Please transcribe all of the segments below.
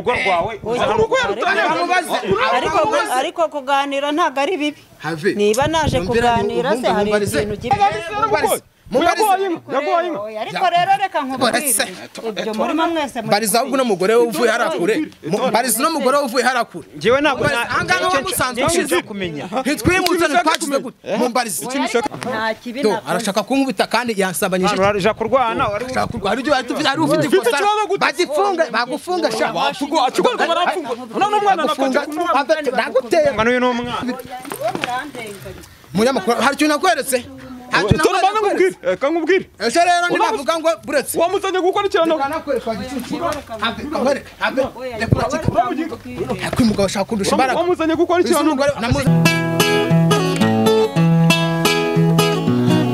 Urugo rwawe ariko kuganira ntago ari bibi. Niba naje kuganira se hari ikintu kibi. Ariko rero reka nkubwire ibyo murimo mwese mbariza ahubwo no mugore uvuye harakure. Mbariza no mugore uvuye harakure. Ngewe ntabwo angana wamusanzwe ushize kumenya. Ntitwimutse ntitwakize gute. Mumbariza nta kibi na arashaka kunkubita kandi yansambanyije. Araja kurwana arashaka kurwana ibyo ari ufite ikosa. Bagifunga bagufunga sha. Achugwa barafunga. None umwana nafunga. Naguteye. Ngano uyu n'umwana. Munyamakuru hari ikintu nakweretse. Turabana nkubwire, reka nkubwire. Ejo rero nibavuga ngo buretse. Wamuzanye gukurikirana. Kwimugabo ashaka kundusha imbaraga. Wamuzanye gukurikirana.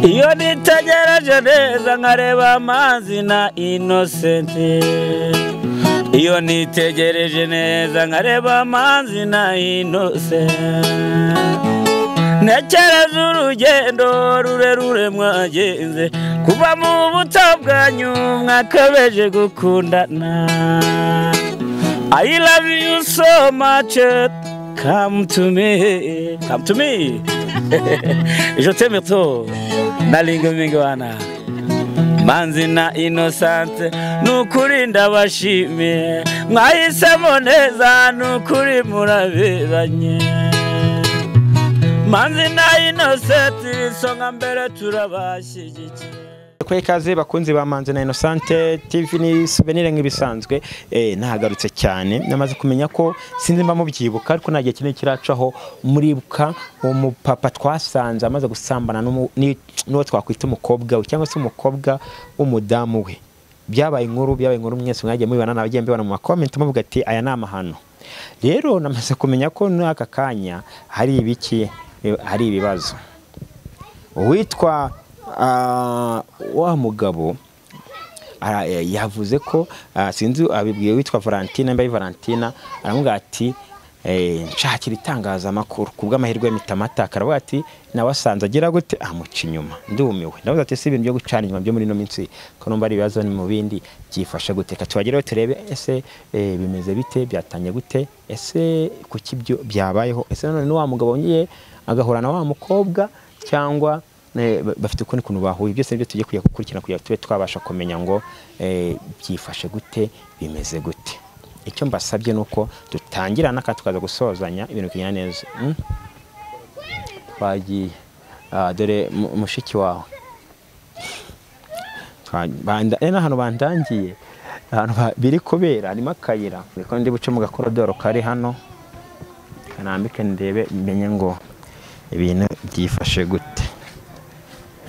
Iyo nitegereje neza nkareba Amazi na Innocent. Iyo nitegereje neza nkareba Amazi na Innocent. Ntekereza urugendo rurerure mwagenze kuva mu buto bwanyu mwakabeje gukundana. I love you so much, come to me, come to me. Je t'aime trop, nalinga mingwana. Manzi na Innocent nukuri ndabashimiye mwahisemo neza nukuri muraberanye. Manzi na Innocent isonga mbere turabashyigikiye. Kwa ikaze bakunzi ba Manzi na Innocent TV ni souvenir nk'ibisanzwe nahagarutse cyane namaze kumenya ko sinzi mba mubyibuka ariko nagiye kinini kiracaho muribuka umupapa twasanze amaze gusambana n'uwo twakwita umukobwa we cyangwa se umukobwa w'umudamu we. Byabaye inkuru mwese mwagiye mubibana nabagiye mbibona mu comment muvuga ati aya ni amahano. Rero namaze kumenya ko n'aka kanya hari ibiki hari ibibazo. Uwitwa wa mugabo yavuze ko sinzi abibwiye witwa Valentina mbaye Valentina aramubwira ati nshakira itangazamakuru kubw'amahirwe y'imitamata akaravuga ati nawasanze agira gute amuca inyuma ndumiwe. Ndavuze ati si ibintu byo gucana inyuma byo muri no minsi ko numva ari ibibazo ni mu bindi byifasha gute ka tubagereho turebe ese bimeze bite byatanye gute ese kuki byo byabayeho ese none wa mugabo ngiye agahura na wa mukobwa cyangwa bafite ukundi kuntu bahuye byose nibyo tujye kujya gukurikirana kugira tube twabasha kumenya ngo byifashe gute bimeze gute. Icyo mbasabye nuko dutangirana kandi tukaza gusozanya ibintu kigenda neza. Twagiye dore mushiki wawe n'ahantu bandangiye ahantu biri kubera harimo akayira niko ndi buce mu gakorodoro kari hano kanambike ndebe menye ngo ibintu byifashe gute.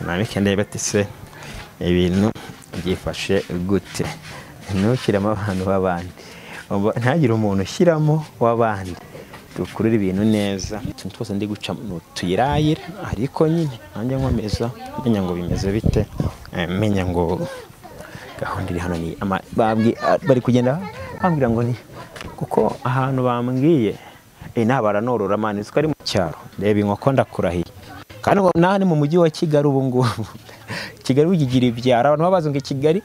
Nambike ndebe ati se ibintu byifashe gute. Ntukiremo abantu b'abandi ntagire umuntu ushyiramo w'abandi dukurira ibintu neza. Utuntu twose ndi guca tuyirayira ariko nyine nanjye nkomeza menya ngo bimeze bite menya ngo gahunda iri hano ni bari kugenda bambwira ngo ni kuko ahantu bambwiye nabaranorora mani ari mu cyaro reba inkoko ndakurahiye kandi naha ni mu mujyi wa Kigali ubu ngubu. Kigali ugigira ibyara abantu babaza ngo Kigali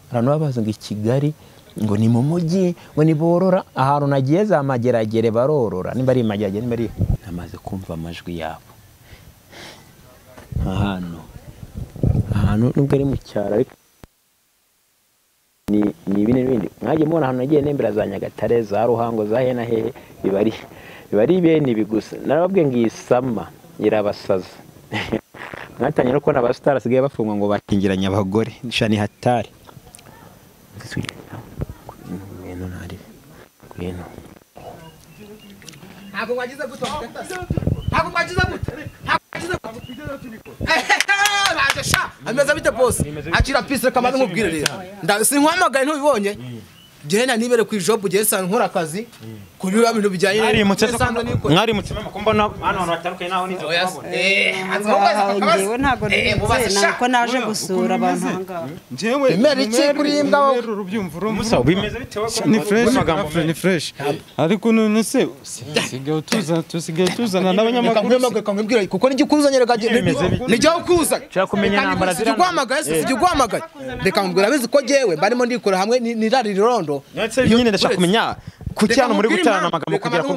abantu babaza ngo Kigali ngo ni mu mujyi ngo ni borora ahantu nagiye za Mageragere barorora nimba ari Mageragere nimba ari namaze kumva amajwi yabo ahantu nubwo ari mu cyaro ariko ni ibindi n'ibindi mwagiye mubona ahantu nagiye nembera za Nyagatare za Ruhango za he na hehe biba ari bene ibi gusa. Narababwiye ngo isama irabasaza. Mwatangiye no kubona abasitari asigaye bafungwa ngo bakingiranye abagore shani hatari. Ngwino nari ngwino. Ntabwo wagize gute? Ntabwo wagize gute? Ntabwo wagize gute? Baje sha ameza bite boss akira peace reka maze nkubwire rero sinkwamagaye ntubibonye Gena nibere ku job ugiye san nkora akazi kuri biba bintu bijyanye mwarimutse mama kumbona hano hantu hatandukanye naho nizo kubabona ngewe ntago nako naje gusura abantu ahangaha njewe Bimera iki kuri iyi mbwa wowe? Urubyumva urumva Musa bimeze bite wowe ni fresh ni fresh ariko none se tusigaye tuzana n'abanyamakuru reka nkubwire kuko nijye ukuzanye reka nijye ukuzanye Nshaka kumenya intambara ziri hano. Sijya guhamagaye reka nkubwire abizi ko jewe barimo ndikora hamwe nirarira. gitondo. Nyine ndashaka kumenya kuki hano muri guterana amagambo kugera ku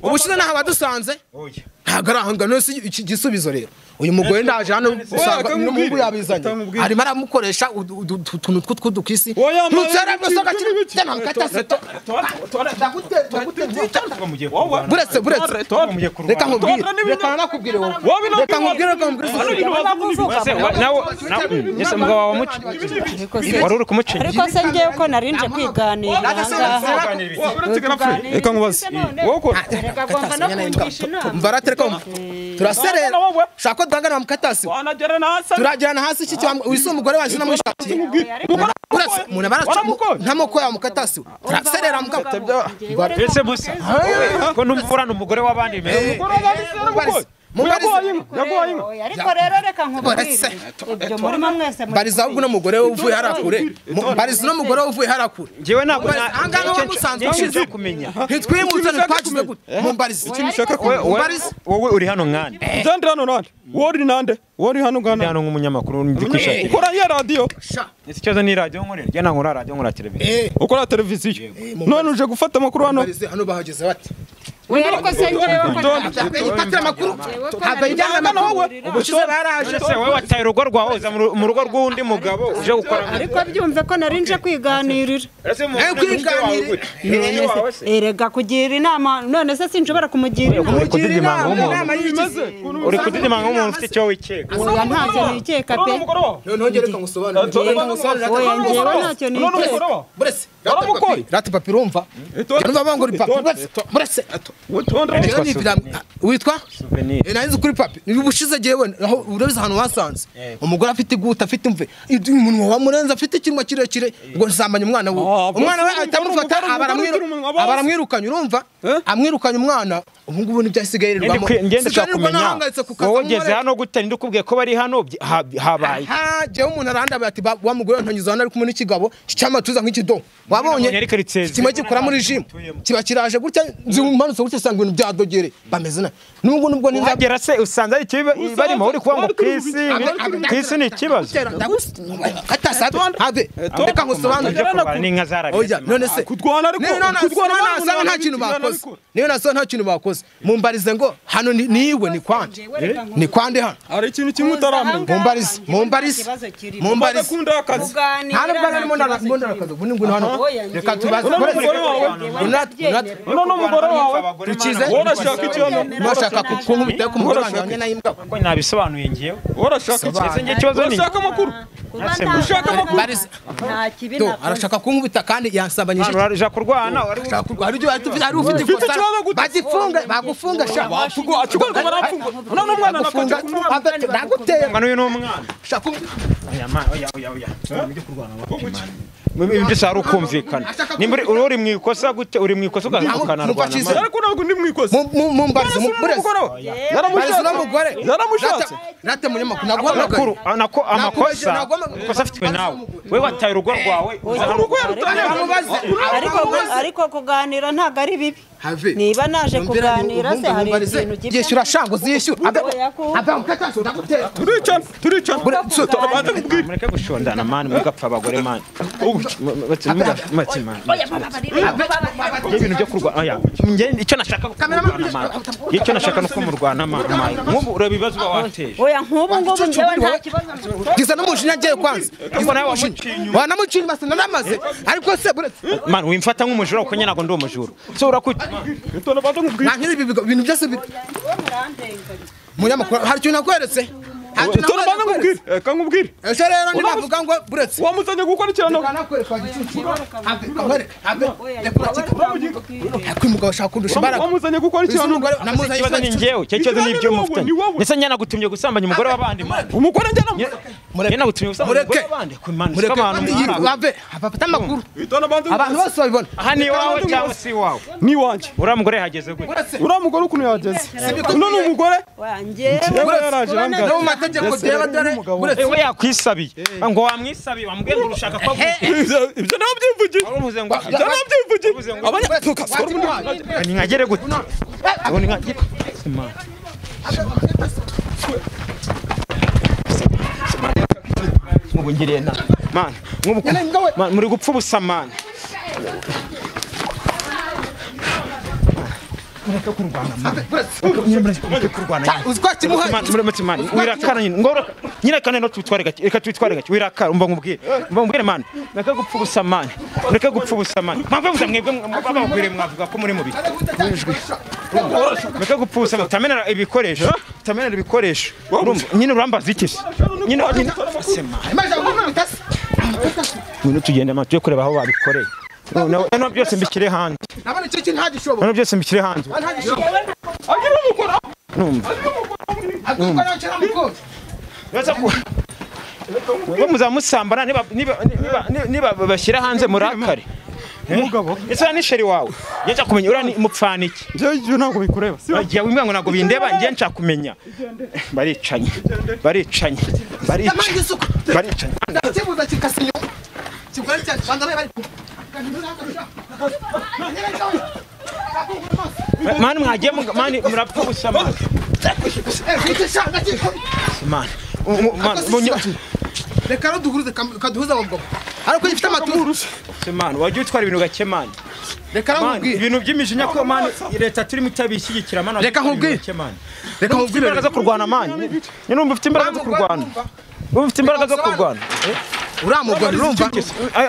ubushize naho abadusanze ntabwo ari ahanga none si iki gisubizo rero uyu mugore ndaje hano usanga n'umuhungu yabizanye arimo aramukoresha utuntu tw'udukisi buretse reka nkubwire reka nakubwire wowe reka nkubwire nawe mugabo wawe wari uri kumucinya ariko se ngewe ko narinje kwiganira ahangaha reka nkubaze mvaratereka turaserera shaka ko duhangana mukatasi turagirana hasi iki cyangwa wise umugore waje namushakiye uretse umuntu abara ntamoko ya mukatasi turaserera mukatasi ese musa ko numvurana umugore w'abandi ariko rero reka nkubwire ibyo murimo mwese bariza ahubwo n'umugore we uvuye harakure bariza n'umugore we uvuye harakure njyewe ntabwo ahangaha niho musanzwe ushize kumenya ntitwimutse ntitwakize gute mumbarize ikintu ushaka kumenya wowe uri hano nkande ndi hano nande wowe uri nande wowe uri hano ngana hano nk'umunyamakuru ndi kwishakira ukora iya radiyo ese ikibazo ni radiyo nkorera njye ntabwo nkora radiyo nkora televiziyo ukora televiziyo none uje gufata amakuru hano hano bahageze bate ariko se njyewe ifatira amakuru ntabwo yijyana amakuru ubushize baraje se wowe wataye urugo rwawe uza mu rugo rw'undi mugabo uje gukora ariko byumve ko narinje kwiganirira erega kugira inama none se sinshobora kumugira inama uri kudidimanga nk'umuntu ufite icyo wikeka oya ntacyo nikeka pe noneho njye reka ngusobanurire oya njyewe ntacyo nikeka buretse rata papi urumva urumva bangura papi buretse witwa nari kuri papi ubushize jewe aho urabiza ahantu wasanze umugore afite iguta afite imve umunwa wamurenze afite ikinwa kirekire ngo nsambanye umwana we umwana we ahita amufata abaramwirukanye urumva amwirukanye umwana ubu ngubu nibyo asigaye yirirwamo ngende nshaka kumenya wowe ugeze hano gute ninde ukubwiye ko bari hano habaye jewe umuntu arandabaye ati wa mugore ntanyuze hano ari kumwe n'ikigabo cy'amatuza nk'ikidomo wabonye kimwe gikora muri jimu kiba kiraje gutya nzimanutse gutya usanga ibintu byadogere bameze na nubwo nubwo ninzagera se usanze ari ikibi barimo uri kuvuga ngo kwisi ni ikibazo reka ngusobanurire oya none se kutwana ariko kutwana nasanga nta kintu bakoze niyo nasanga nta kintu bakoze mumbarize ngo hano niwe ni kwande ni kwande hano hari ikintu kimwe utaramenya mumbarize mumbarize mumbarize hano bwana ndimo ndakaza ubu ni hano reka tubaze uno n'umugore wawe tukize urashaka iki hano urashaka kunkubita ku mugore wanjye nayimbwa ko nabisobanuye ngiyewe urashaka iki ese ngiye ikibazo ni urashaka amakuru ushaka amakuru arashaka kunkubita kandi yansambanyije uraja kurwana hari ufite ikosa bagifunga bagufunga sha akigorwa barafunga uno n'umwana nafunga ndaguteye n'uyu ni umwana shaka oya oya oya oya ibyo kurwana ibi byose hari ukumvikana nimba uri mu ikosa gute uri mu ikosa ukanarwana ariko ntabwo ndi mu ikosa mumbarize yaramushatse n'umugore yaramushatse rate munyamakuru naguhamagaye nako amakosa ikosa afitwe nawe we wataye urugo rwawe urugo yarutaye ariko kuganira ntabwo ari bibi niba naje kuganira se hari ikintu gipfa yishyura shango zishyura turicana turicana mureke gushondana mani mugapfa abagore mani ibintu byo kurwana icyo nashaka icyo nashaka nuko murwana mani nk'ubu ureba ibibazo uba wateje oya nk'ubu ngubu njyewe nta kibazo giza n'umujinya agiye kwanza ariko nawe wamuciye inyuma wanamuciye inyuma sinanamaze ariko se mani wimfata nk'umujura kuko nyine ntabwo ndi umujura so urakuki nta nk'ibi bintu byose munyamakuru hari ikintu nakweretse reka nkubwire ejo rero ntibavuga ngo buretse wamuzanye gukora ikintu umugabo ashaka kundusha imbaraga wamuzanye gukora ikintu ikibazo ni njyewe icyo kibazo ni ibyo mufitanye ndetse njye nagutumye gusambanya umugore w'abandi umugore njye njye nagutumye gusambanya umugore w'abandi mureke bafate amakuru abantu bose babibona aha ni iwawe cyangwa si iwawe ni iwanjye uriya mugore yahageze gute uriya mugore ukuntu yahageze uno ni umugore no mu mategeko reba dore we yakwisabiye ngo wamwisabiye wamubwiye ngo urushaka ko ibyo ntabwo byivugiye waruvuze ngo ibyo ntabwo byivugiye abanyatuka ni nkagere gute ngo ni nkagere nk'ubu ngiriye na man nk'ubu muri gupfa ubusa man Mureke kurwana man. Mureke kurwana. Uziko kimuha. Man, wirakara nyine. Ngo nyine kane no twitware gake. Reka twitware gake. Wirakara umva nkubwire. Umva nkubwire man. Mureke gupfa ubusa man. Mureke gupfa ubusa man. Mpamvu mvuze mwebwe bababwire mwavuga ko muri mubi. Mureke gupfa ubusa utamenera ibikoresho. Utamenera ibikoresho. Nyine urambaza iki se? Nyine sema. Ngwino tugende man tujye kureba aho babikoreye. No byose mbikire hanze. Nabone cyo kintu ntagishobora. None byose mbikire hanze. Agira umukora. Numva. Akora cyane mukora. Baza ku Ngo muzamusambana niba niba niba bashyira hanze murakare. Umugabo. Ese ni sheri wawe. Nje kumenya ura mupfana iki? Nje ntabwo bikureba. Yagiye wimbwa ngo ntabwo bindeba nje nshaka kumenya. Baricanye. Baricanye. Baricanye. Baricanye. Ndakibuza kikasinyo. Kigora cyane banza bari. Man mwagiye man murapfa gusa man. Man. Reka no duhuruze kaduhuza abagabo. Ariko ifite amaturu. Man wajye utwara ibintu gake man. Reka nkubwire ibintu by'imijinya ko man leta turimo itabishyigikira man. Reka nkubwire. Reka nkubwire imbaraga zo kurwana man. Nyine umva ufite imbaraga zo kurwana. Umva ufite imbaraga zo kurwana. Uramugore urumva.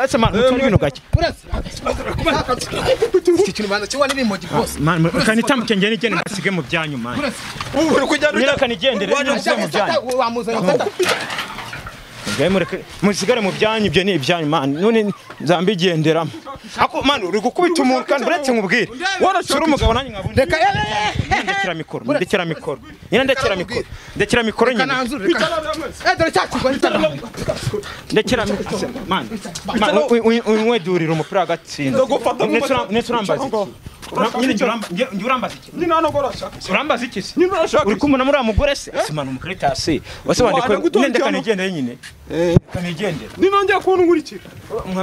Ese man utwara ibintu gake. Iki kintu banza kiwa n'imogi rwose. Man kanitambuke ngene igende basige mu byanyu man. Uri kujyana nyine kanigendere mu byanyu. Wamuzanye mfata. Mureke musigare mu byanyu ibyo ni ibyanyu man none nzambigenderamo. Ako man uri gukubita umuntu kandi uretse nkubwire. Warashura umugabo nanjye nkabone. Reka ndekera mikoro ndekera mikoro. Nyine ndekera mikoro. Ndekera mikoro nyine. Dore cyakigwa ndekera mikoro man. Unwedurira umupira agatsinda. Ndetse urambaza iki? Nyine urambaza iki? Nyine hano gorashaka. Urambaza iki se? Nyine urashaka. Uri kumuna muri amugore se? Simana umukaritasi. Wase wandikwe nende kanigendere nyine. Kanigendere. Nino ngiye kubona nkurikira.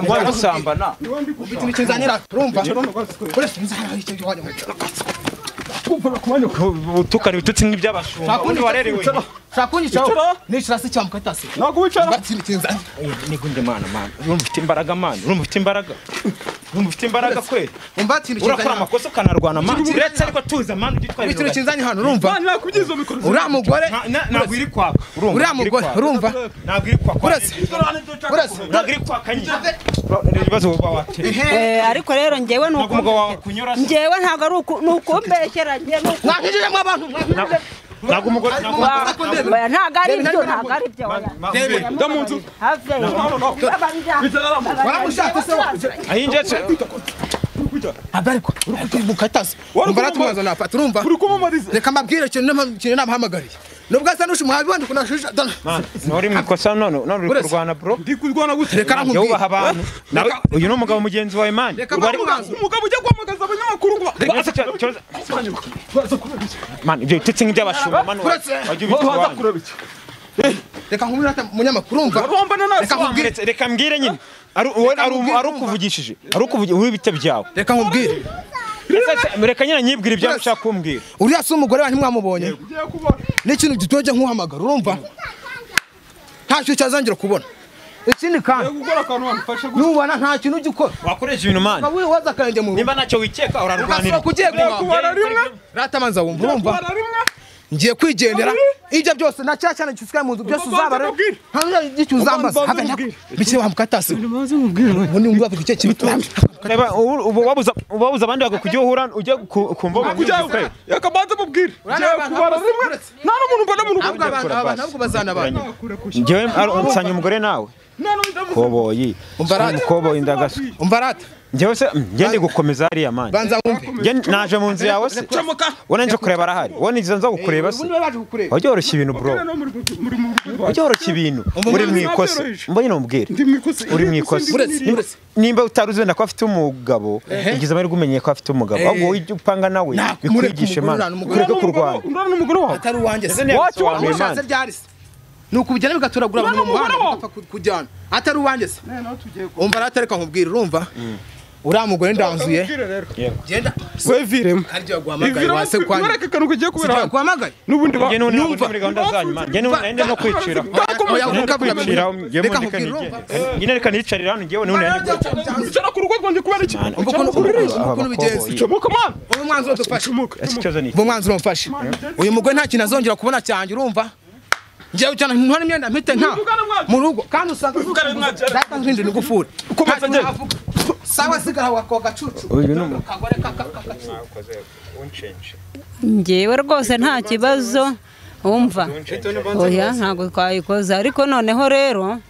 Mwa gusambana. Ikintu kinzanira urumva. Uretse nzara icyo wajya. Utukana ibitutsi nk'iby'abashumba. Undi warerewe. Shakunyicaho. Nishira se cyangwa mukatasi. Ntabwo wicara. Nigunde mana man. Urumva ufite imbaraga man. Urumva ufite imbaraga. Urumva ufite imbaraga kweli. Umva ikintu kinzanye. Urakora amakosa ukanarwana man. Uretse ariko tuza man ugitwara ibintu. Ikintu kinzanye hano urumva. Man nakubyizo mikoro. Uriya mugore ntabwo iri kwaka. Urumva. Uriya mugore urumva. Ntabwo iri kwaka. Uretse. Uretse. Ntabwo iri kwaka nyine. Ibibazo uba wateye. Ariko rero njyewe nuko njyewe ntabwo ari nukumbekera njye nuko mwakijijemo abantu. Ntabwo umugore ntabwo ari ibyo ntabwo ari ibyo. Ndamunzu. Waramushatse se ahinjetse. Abariko mukatasi. Umva ratwaza nafata urumva. Reka mbabwire ikintu nabahamagariye. Nubwo asa nushu muhabibandi kunashusha. Nori mwikosa none none uri kurwana bro. Ndi kurwana gute? Reka nkubwire. Yubaha abantu. Uyu ni umugabo mugenzi wawe man. Umugabo ujya guhamagaza abanyamakuru ngo Man ibyo bitutsi nk'iby'abashumba man. Wajya ubitwara. Reka nkubwire ata munyamakuru urumva. Reka nkubwire. Reka mbwire nyine. Ari ukuvugishije. Ari ukuvugira uri bite byawe. Reka nkubwire. Reka nyine nyibwire ibyo ushaka kumbwira. Uriya si umugore wanyu mwamubonye. N'ikintu gitoje nkuhamagara urumva. Nta kintu cyazongera kubona. Ikindi kandi nubona nta kintu ujya ukora. Wakoresha ibintu man. Waza akanje mu. Nimba ntacyo wikeka urarwanira. Kubara rimwe. Ratamanza wumva urumva. Ngiye kwigendera ibyo byose na cya cyane gisigaye mu nzu byose uzabara nta gicyo uzambaza bike wamukatasi ubundi wumva icyo kintu reba ubabuza abandi bakakujya uhura ujya kumva yakabanza mubwire ngiye kubara rimwe nta n'umuntu mbona mu rugo ntabwo bazana abantu ngewe nsanye umugore nawe koboyi koboyi ndagaso umva rata Njyewe se ngende gukomeza hariya man. Banza wumve. Naje mu nzu yawe se. Wona nje kureba arahari. Wona izo nza kukureba se. Wajya woroshya ibintu bro. Wajya woroshya ibintu. Uri mu ikosa. Mbonye nomubwire. Uri mu ikosa. Nimba utaruzi wenda ko afite umugabo, ugize amahirwe umenye ko afite umugabo. Ahubwo wowe ujye upanga nawe bikwigishe man. Kureke kurwana. Urana umugore wawe. Atari uwanjye se. Wacu ryari se. Nuko ubujyana bigatoragura abantu mu muhanda bapfa kujyana. Atari uwanjye se. Umva ratareka nkubwire urumva. Uriya mugore ndanzuye. Genda. We viremo. Haryo guhamagaye wase kwani. Mwereke akantu kagiye kubera hano. Guhamagaye. N'ubundi ba numva muri gahunda zanyu man. Njye n'undi no kwicira. Reka nkubwire. Reka nicarira hano ngewe n'undi. Icara ku rugo rwanjye kubera iki? Ukuntu bigenze. Icomoka man. Ubu mwanzuro dufashe. Ubu mwanzuro mfashe. Uyu mugore nta kintu azongera kubona cyanjye urumva? Ngewe cyane ntwara imyenda mpite nta mu rugo kandi usanga data nkindi nigufura. Sawa sigara wako gacucu. Kagore kaka. Ngewe rwose nta kibazo umva. Oya ntago twayikoze ariko noneho rero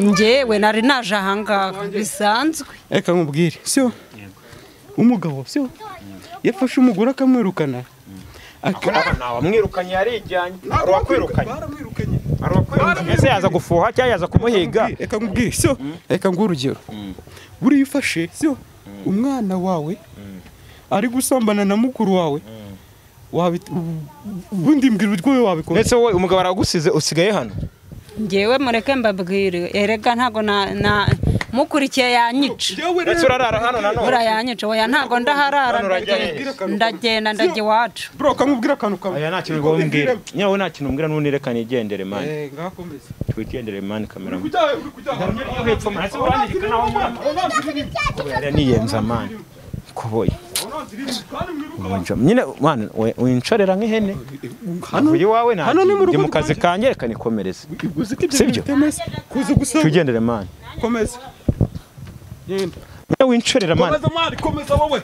ngewe nari naje ahangaha bisanzwe. Eka nkubwire sio umugabo sio yafashe umugore akamwirukana. Wamwirukanye yarijyanye wakwirukanye ese yaza gufuha cyangwa yaza kumuhiga. Eka nkubwire sio eka nguhe urugero. Buriya ufashe sio umwana wawe ari gusambana na mukuru wawe ubundi mbwira uburyo wabikora. Ndetse wowe umugabo aragusize usigaye hano. Ngewe mureke mbabwire erega ntago na mukurikiye yanyica. Ndetse urarara hano nanone. Urayanyica oya ntago ndaharara ndagenda ndajya iwacu. Bro kamubwira akantu kamwe. Oya nta kintu umbwira. Nyawe nta kintu umbwira n'ubundi reka nigendere man. Ngakomeza. Twigendere man kamera. Uri niyenza man. Kuboye. Nyine man wincarera nk'ihene. Hano iwawe nta ndi mu kazi kanjye reka nikomereze. Sibyo? Tugendere man. Komeza. Genda. Nyine wincarera man. Komeza man, komeza wowe.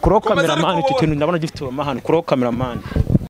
Kuro cameraman iki kintu ndabona gifite amahano. Kuro cameraman.